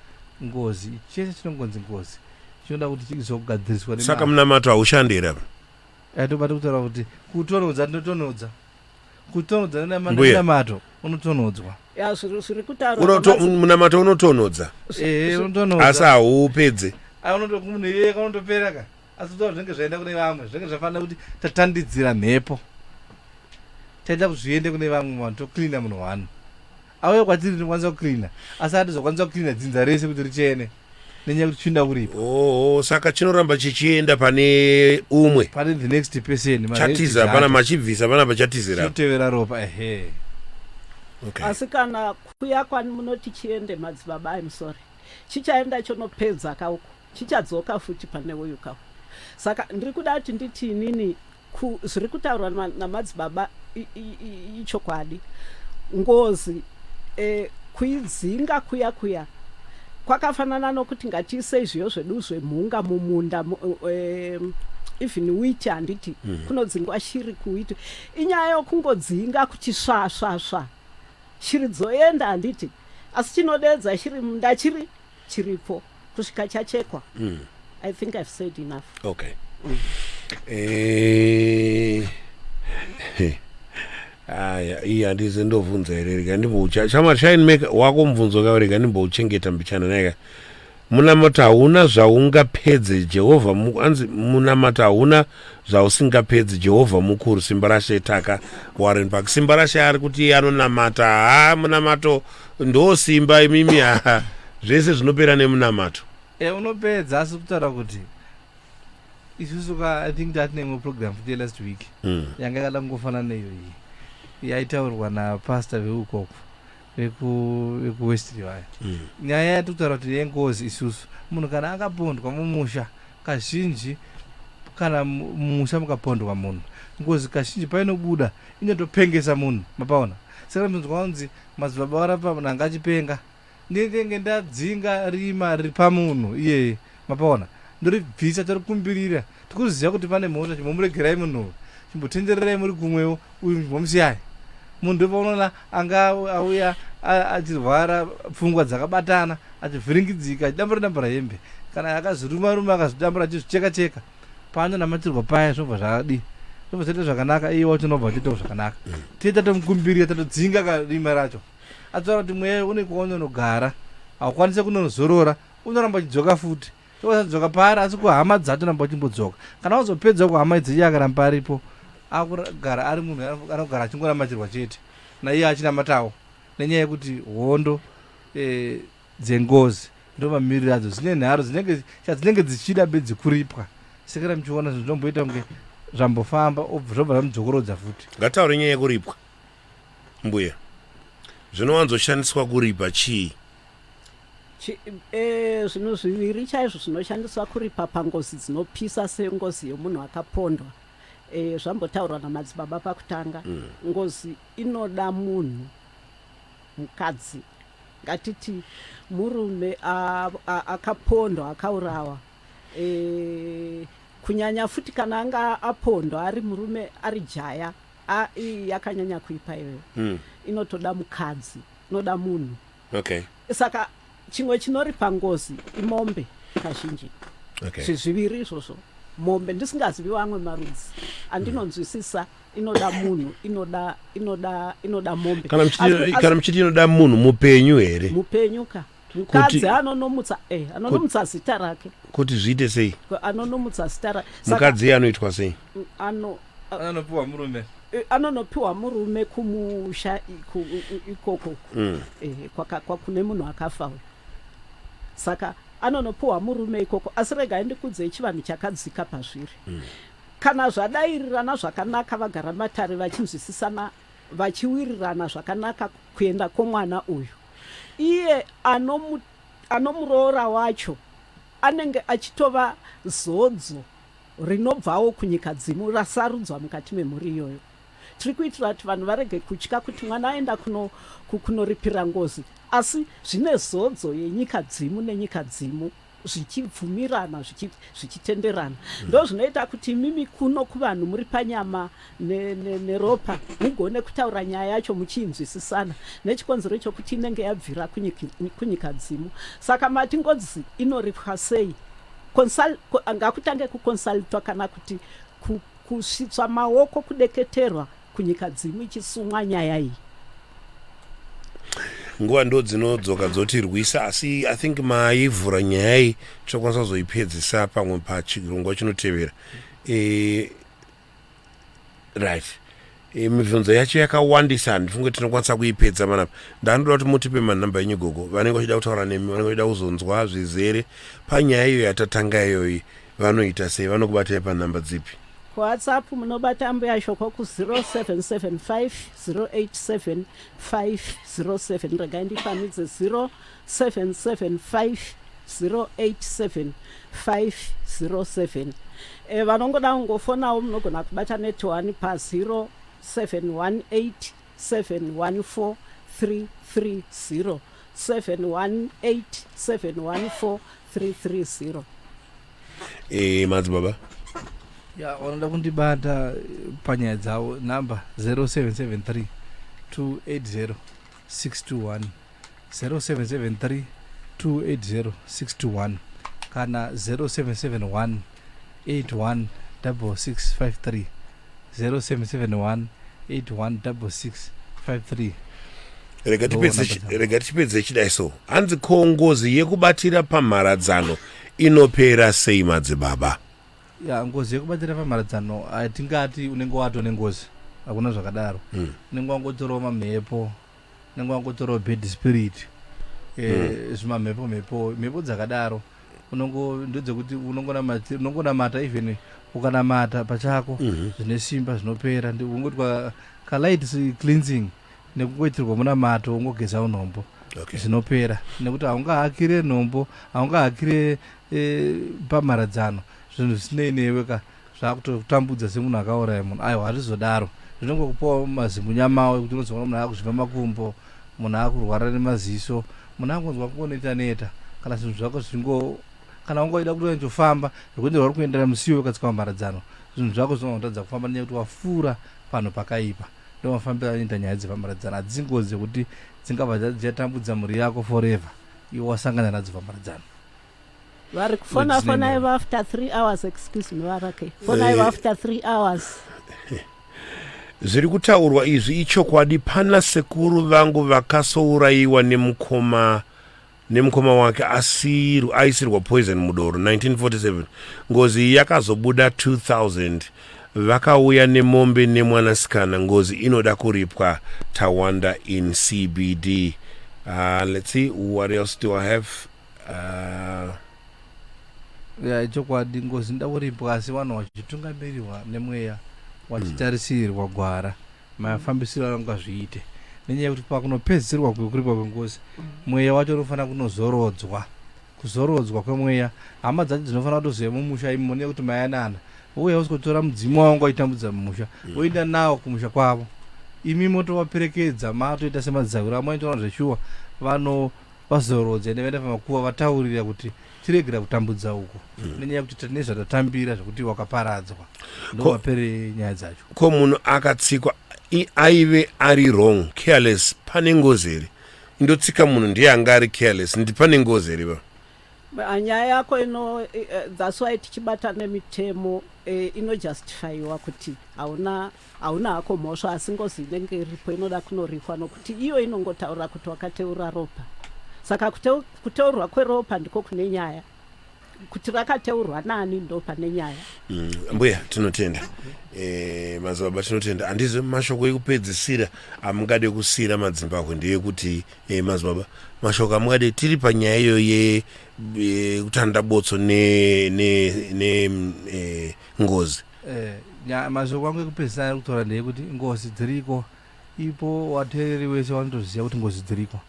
Ngozi chese chinongonzi ngozi chinoda kuti chizogadziriswa. Saka munamato haushandi here apa? Tobata kutaura kuti kutonhodza tinotonhodza. Kutonhodza nemunamato unotonhodzwa. Ya zviri kutaurwa. Munamato unotonhodza. Eh, unotonhodza. Asi haupedze. Munhu iyeye unotopera ka. Asi kutaura zvinenge zvaenda kune vamwe, zvinenge zvafanira kuti tatandidzira mhepo. Taita kuti zviende kune vamwe vanhu tocleana munhu one. Auya kwatiri tinokwanisa kucleana, asi hatizokwanisa kucleana dzinza rese kuti richene. Nenyaya yekuti chinoda kuripa. Oh, saka chinoramba chichienda pane umwe. Pane the next person. Chatiza pana machibvisa pana pachatizira. Chinotevera ropa ehe. Okay. Asi kana kuya kwani munoti chiende madzibaba I'm sorry. Chichaenda chonopedza ka uko. Chichadzoka futi pane uyu ka. Saka ndiri kuda kuti nditi inini zviri kutaurwa namadzibaba ichokwadi. Ngozi e, kuidzinga kuya kuya kwakafanana nokuti ngatiisei zviyo zvedu zvemhunga mumunda e, even wheat handiti kunodzingwa shiri kuwheat. Inyaya yokungodzinga kuti sva sva sva shiri dzoenda handiti, asi chinodeedza shiri munda chiri chiripo kusvika chachekwa. I think I've said enough. Okay. Eh, aya iyi handizi ndovhunza here, rega ndimboucha chama shine maker wako mubvunzo ka, rega ndimbouchengeta mbichana naika. Munamato hauna zvaungapedze Jehovha anzi munamato hauna zvausingapedzi Jehovha mukuru simba rashe taka Warren Park simba rashe ari kuti iye anonamata haa munamato ndo simba imimi haa zvese zvinopera nemunamato. E unopedza asi kutaura kuti isusu ka I think tatine imwe program futi yelast week mm. yanga yakada kungofanana neiyoyi yaitaurwa napastor veukoko vekuwest vaya mm. nyaya yatiri kutaura kuti yengozi isusu munhu kana akapondwa mumusha kazhinji kana mumusha mukapondwa munhu ngozi kazhinji painobuda inotopengesa munhu mapaona saka munzwa kunzi madzibaba varapa munhu anga achipenga ndinenge ndadzinga rima riri pamunhu iyeye mapaona ndoribvisa torikumbirira tikuziva kuti pane mhosva chimbomuregerai munhu uyu chimbotendererai muri kumwewo uyu chimbomusiyai munhu ndopaunoona anga auya achirwara pfungwa dzakabatana achivhiringidzika achidambura dambura hembe kana akazviruma ruma akazvidambura achizvicheka cheka paanonamatirwa paya zvinobva zvadii zvinobva zvaita zvakanaka iye wacho unobva achiitawo zvakanaka mm. tiye tatomukumbirira tatodzinga karima racho ataura kuti mweya une kwaunonogara haukwanise kunonozorora unoramba uchidzoka futi Tosadzoka paari asi kuhama dzacho ramba uchimbodzoka. Kana wazopedza kuhama idzi iye akaramba aripo akugara ari munhu anogara achingonamatirwa chete naiye achinamatawo nenyaya yekuti hondo e, dzengozi ndomamiriro adzo dzine nharo dzinenge chadzinenge dzichida bedzi kuripwa sekera muchiona zvinhu zvinomboita kunge zvambofamba zvobva zvamudzokorodza futi. Ngataure nyaya yekuripwa mbuya zvinowanzoshandiswa kuripa chii? Eh, zvinhu zviviri chaizvo zvinoshandiswa kuripa pangozi dzinopisa sengozi yomunhu akapondwa e, zvambotaurwa namadzibaba pakutanga mm. Ngozi inoda munhu mukadzi ngatiti murume akapondwa akaurawa e, kunyanya futi kana anga apondwa ari murume ari jaya iyi yakanyanya kuipa iyoyo mm. Inotoda mukadzi inoda munhu okay. Saka chimwe chinoripa ngozi imombe kazhinji okay. Zviviri izvozvo mombe ndisingazivi vamwe marudzi andinonzwisisa inoda munhu inoda inoda inoda mombe kana muchiti inoda munhu mupenyu here mupenyu ka mukadzi anonomutsa eh, anonomutsa zita rake kuti zviite sei anonomutsa zita rake mukadzi iye anoitwa sei ano anonopiwa murume eh, anonopiwa murume kumusha ikoko mm. eh, kune munhu akafa uyu saka anonopiwa murume ikoko asi regai ndikudzei chivanhu chakadzika pazviri mm. Kana zvadairirana zvakanaka vagara matare vachinzwisisana vachiwirirana zvakanaka kuenda kwomwana uyu iye anomuroora wacho anenge achitova zodzo rinobvawo kunyikadzimu rasarudzwa mukati memhuri iyoyo. Tiri kuitira kuti vanhu varege kutya kuti mwana aenda kunoripira ngozi asi zvine zodzo yenyikadzimu nenyikadzimu. Zvichibvumirana zvichitenderana mm. Ndo zvinoita kuti imimi kuno kuvanhu muri panyama neropa ne, ne mugone kutaura nyaya yacho muchiinzwisisana nechikonzero chokuti inenge yabvira kunyika dzimu. Saka mati ngozi inoripwa sei? Ngakutange kukonsaltwa kana kuti kusvitswa maoko kudeketerwa kunyika dzimu ichisumwa nyaya iyi. Nguva ndo dzinodzoka dzotirwisa asi I think maivhura nyaya iyi tinokwanisa kuzoipedzisa pamwe pachirongwa chinotevera e, right e, mibvunzo yacho yakawandisa handifunge tinokwanisa kuipedza manapa ndanoda kuti mutipe manhamba enyu gogo vanenge vachida kutaura nemi vanenge vachida kuzonzwa zvizere panyaya iyo yatatanga iyoyi vanoita sei vanokubatai panhamba dzipi KuWhatsApp munobata Ambuya Shoko ku 0775 087 507. Regai ndifamidze 0775 087 507. E, vanongoda kungofonawo munogona kubata net1 pa 0718 714 330 718 714 330. E, madzibaba ya vanoda kundibata panyaya dzavo number 0773 280 621 0773 280 621 kana 0771 81 6653 0771 81 6653. Rega tipedze Ndoona basa. Rega tipedze chidai. So hanzi, ko ngozi yekubatira pamharadzano inopera sei, madzibaba? Ya, ngozi yekubatira pamharadzano hatingati unenge wato nengozi, hakuna zvakadaro. Unenge wangotorawo mamhepo, unenge wangotorawo bad spirit, zvimamhepo mhepo mhepo dzakadaro. Unongo ndedzekuti unongonamata, even ukanamata pachako zvine simba zvinopera. Ungoitwa kalight cleansing nekungoitirwa munamato, ungogeza nhombo, zvinopera, nekuti haungahakire nhombo, haungahakire pamharadzano zvinhu zvisinei newe ka, zvakutotambudza semunhu akauraya munhu. Aiwa, hazvizodaro. Zvinongokupawo mazimunyamawo ekuti unozoona munhu akuzvimba makumbo, munhu akurwara nemaziso, munhu akunzwa kungoneta neta, kana zvinhu zvako zvingo kana wangoida kuti unyatsofamba rwendo rwauri kuendera musiwo ukatsika pamharadzano, zvinhu zvako zvinongotadza kufamba nenyaya yekuti wafura panhu pakaipa. Ndo mafambiro anoita nyaya dzepamharadzano. Hadzisi ngozi dzekuti dzingabva dzichatambudza mhuri yako forever iwe wasangana nadzo pamharadzano. Vari kufona, Dzine fonai nyaya. After 3 hours, excuse me, varake fonai after 3 hours. Zviri kutaurwa izvi ichokwadi. Pana sekuru vangu vakasourayiwa nemukoma wake, aisirwa poison mudoro 1947. Ngozi iyi yakazobuda 2000, vakauya nemombe nemwanasikana. Ngozi inoda kuripwa. Tawanda in CBD. Let's see, what else do I have? Ya, ichokwadi, ngozi inoda kuripwa, asi vanhu vachitungamirirwa nemweya, vachitarisirwa gwara mafambisiro anonga zviite, nenyaya yekuti pakunopedzisirwa kwekuripwa kwengozi, mweya wacho unofanira kunozorodzwa. Kuzorodzwa kwemweya, hama dzacho dzinofanira kutoziva mumusha imomo, nekuti mayanana vouya vosikotora mudzimu wavo waitambudza mumusha, voenda nawo kumusha kwavo. Imi motovaperekedza, matoita semadzawiro amoitoona zveshuwa, vano vazorodza ende vaenda pamakuva, vataurira kuti tiregera kutambudza uko, nenyaya yekuti tine zvatatambira zvekuti wakaparadzwa. Ndo mapere nyaya dzacho. Ko munhu akatsikwa aive ari wrong, careless, pane ngozi here? Indotsika munhu ndiye anga ari careless, ndi pane ngozi here ba? Nyaya yako ino that's why tichibata nemitemo, inojustifyiwa kuti hauna hako mhosva, asi ngozi inenge iripo inoda kunoripwa, nokuti iyo inongotaura kuti wakateura ropa. Saka kuteurwa kweropa ndiko kune nyaya, kuti rakateurwa nani, ndo pane nyaya. Mbuya tinotenda, madzibaba tinotenda. Handizi mashoko ekupedzisira amungade kusiyira madzimbahwe ndeyekuti, madzibaba, mashoko amungade, tiri panyaya iyo yekutanda botso ne ngozi. Mashoko angu ekupedzisira ari kutaura ndeyekuti ngozi dziriko ipo. Wateereri wese vanotoziva kuti ngozi dziriko,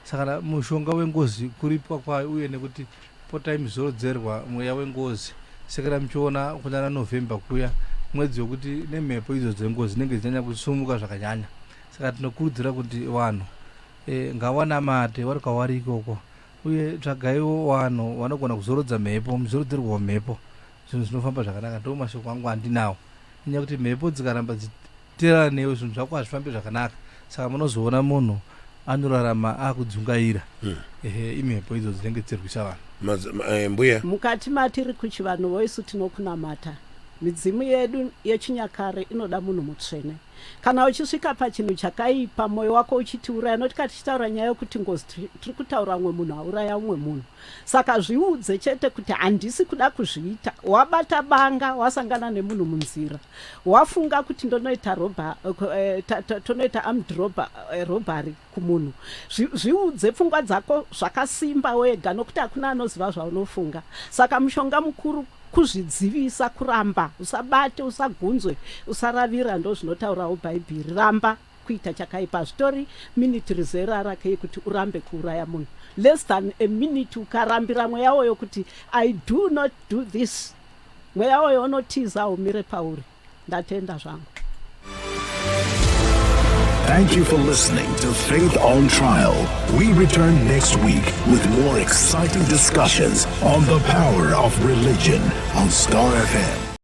saka mushonga wengozi kuripwa kwayo, uye nekuti potai muzorodzerwa mweya wengozi. Sekera muchiona kunana November kuya, mwedzi wekuti nemhepo idzo dzengozi dzinenge dzichinyanya kusumuka zvakanyanya. Saka tinokurudzira kuti vanhu ngavanamate vari kwavari ikoko, uye tsvagaiwo vanhu vanogona kuzorodza mhepo, muzorodzerwa wemhepo, zvinhu zvinofamba zvakanaka. Ndo mashoko angu andinawo, nenyaya yekuti mhepo dzikaramba dzichiteerana newe, zvinhu zvako hazvifambi zvakanaka. Saka munozoona munhu anorarama akudzungaira. Ehe, imhepo idzo dzinenge dzichirwisa vanhu. Mbuya. Mukati matiri kuchivanhu voisu tinokunamata midzimu yedu yechinyakare inoda munhu mutsvene. Kana uchisvika pachinhu chakaipa, mwoyo wako uchitiuraya, nokuti kana tichitaura nyaya yokuti ngozi, tiri kutaura umwe munhu auraya umwe munhu. Saka zviudze chete kuti handisi kuda kuzviita. Wabata banga, wasangana nemunhu munzira, wafunga kuti ndonoita roba, tonoita armed robbery kumunhu, zviudze pfungwa dzako zvakasimba wega, nokuti hakuna anoziva zvaunofunga. Saka mushonga mukuru kuzvidzivisa, kuramba, usabate, usagunzwe, usaravira. Ndo zvinotaurawo Bhaibheri, ramba kuita chakaipa. Zvitori miniti rizera rake yekuti urambe kuuraya munhu, less than a minute. Ukarambira mweya woyo kuti I do not do this, mweya woyo unotiza, umire pauri. Ndatenda zvangu. Thank you for listening to Faith on Trial. We return next week with more exciting discussions on the power of religion on Star FM.